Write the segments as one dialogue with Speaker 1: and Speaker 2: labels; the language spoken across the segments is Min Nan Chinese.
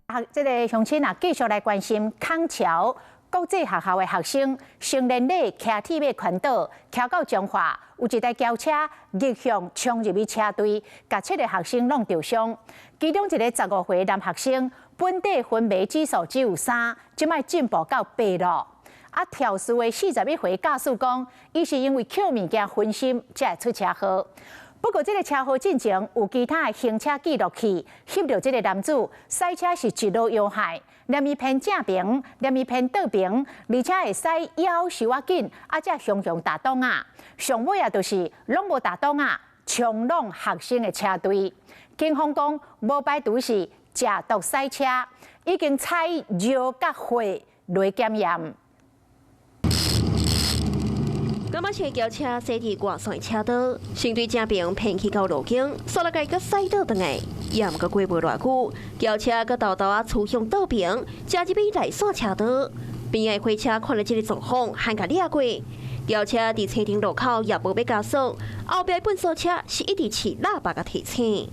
Speaker 1: 啊，這个鄉親啊，繼續來關心空橋國際學校的學生，成年禮騎鐵馬環島，騎到彰化，有一台轎車逆向衝入去車隊，共七個學生攏著傷。其中一個15歲男學生，本底昏迷指數只有3，這擺進步到8咯。啊，肇事的41歲駕駛講，伊是因為抾物件分心，才會出車禍。不過，這个車禍進前有其他的行車記錄器翕著這个男子駛車是一路搖害，連伊偏正爿，連伊偏倒爿，而且會駛夭壽仔緊，啊，才雄雄踏擋仔。上尾啊，就是攏無踏擋仔，衝挵學生的車隊。警方講，無排除是食毒駛車，已經採尿佮血來檢驗。
Speaker 2: 感覺車轎車駛佇外線車道，先對正爿偏去到路肩，煞來共伊閣駛倒轉來，也毋過過無偌久，轎車閣沓沓仔趨向倒爿，車入去內線車道，邊仔的貨車看著這个狀況，喊共掠過。轎車佇車頂路口也無欲加速，後壁糞掃車是一直試喇叭共提醒。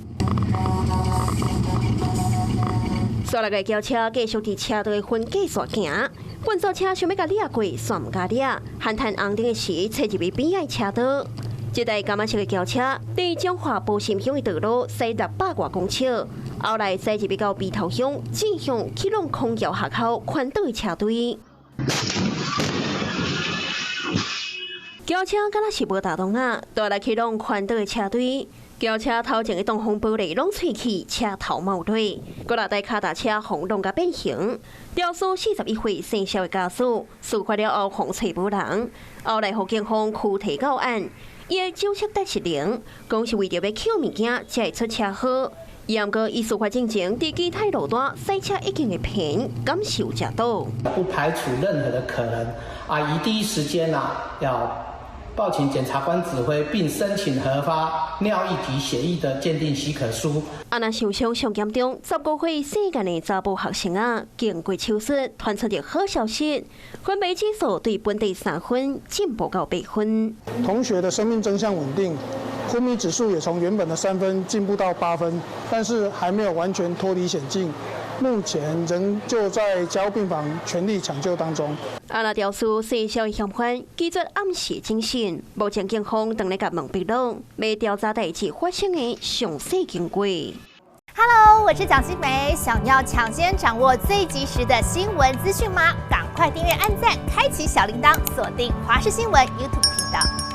Speaker 2: 煞來个轎車繼續佇車道的分界線行，糞掃車想欲共掠過，煞毋共掠，喊趁紅燈的時，切入去邊仔車道。這台柑仔色的轎車，佇彰化埔心鄉的道路駛600外公尺，後來駛入去到埤頭鄉，正向去挵孔橋學校寬島的車隊。轎車敢若是無踏檔仔，蹛來去挵寬島的車隊。轎車頭前的擋風玻璃攏碎去，車頭冒火，閣六台跤踏車予挵甲變形。肇事41歲姓蕭的駕駛，事發了後予揣無人，後來予警方拘提到案。伊的酒測值是零，講是為著欲抾物件才會出車禍。毋過伊事發進前，佇其他路段駛車已經會騙，敢是有食毒？
Speaker 3: 不排除任何的可能，啊，於第一時間啊，要報請檢察官指揮，並申請核發尿液及血液的鑑定許可書。
Speaker 2: 啊，若受傷上嚴重，15歲姓顏的查埔學生啊，經過手術傳出著好消息，昏迷指數對本底3分進步到8分。
Speaker 4: 同學的生命徵象穩定，昏迷指數也從原本的3分進步到8分，但是還沒有完全脫離險境。目前仍舊在加護病房全力搶救當中。
Speaker 2: 啊，若肇事姓蕭嫌犯拒絕暗示偵訊，目前警方正咧共問筆錄，欲調查代誌發生的詳細經過。
Speaker 5: Hello，我是蔣新梅，想要搶先掌握最及時的新聞資訊嗎？趕快訂閱、按讚、開啟小鈴鐺，鎖定華視新聞 YouTube 頻道。